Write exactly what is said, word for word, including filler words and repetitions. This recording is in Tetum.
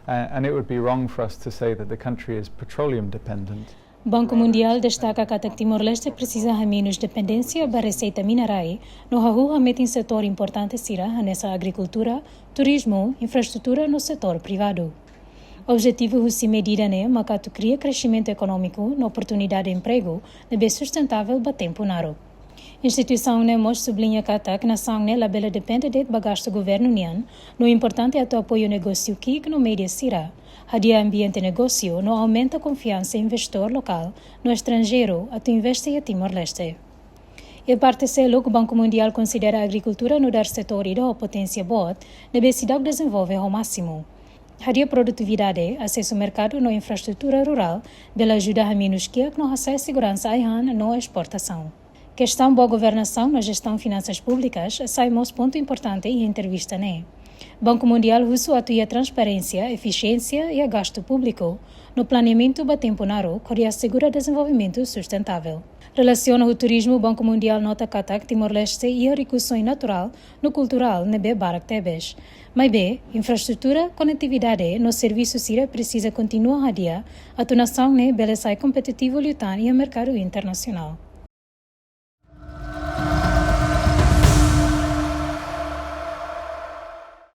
Uh, and it would be wrong for us to say that the country is petroleum dependent. Banku Mundiál destaka katak Timor-Leste presiza hamenus dependénsia ba reseita mina-rai, no hahú hametin setór importante sira hanesan agrikultura, turizmu, infraestrutura no setór privadu. Objetivu husi medida ne'e mak atu kria kresimentu ekonómiku no oportunidade empregu ne'ebé sustentável ba tempu naruk. Instituisaun ne'e mós subliña katak nasaun ne'e labele depende de'it ba gastu governu nian, no importante atu apoiu negósiu ki'ik no média sira, hadi'a ambiente negósiu no aumenta konfiansa investidór lokál no estranjeiru atu investe iha Timor-Leste. Iha parte seluk, Banku Mundiál konsidera agrikultura nu'udar setór ida ho poténsia boot ne'ebé seidauk dezenvolve ho másimu. Hadi'a produtividade, asesu merkadu no infraestrutura rurál bele ajuda hamenus kiak no hasa'e seguransa ai-han no esportasaun. Kestaun boa governasaun no jestaun finansas públikas sai mós pontu importante iha entrevista ne'e. Banku Mundiál husu atu iha transparénsia, efisiénsia iha gastu públiku no planeamentu ba tempu naruk hodi asegura dezenvolvimentu sustentável. Relasiona ho turizmu, Banku Mundiál nota katak Timor-Leste iha rikusoin naturál no kulturál ne'ebé barak tebes. Maibé, infraestrutura, konetividade no servisu sira presiza kontinua hadi'a atu nasaun ne'e bele sai kompetitivu liután iha merkadu internasionál.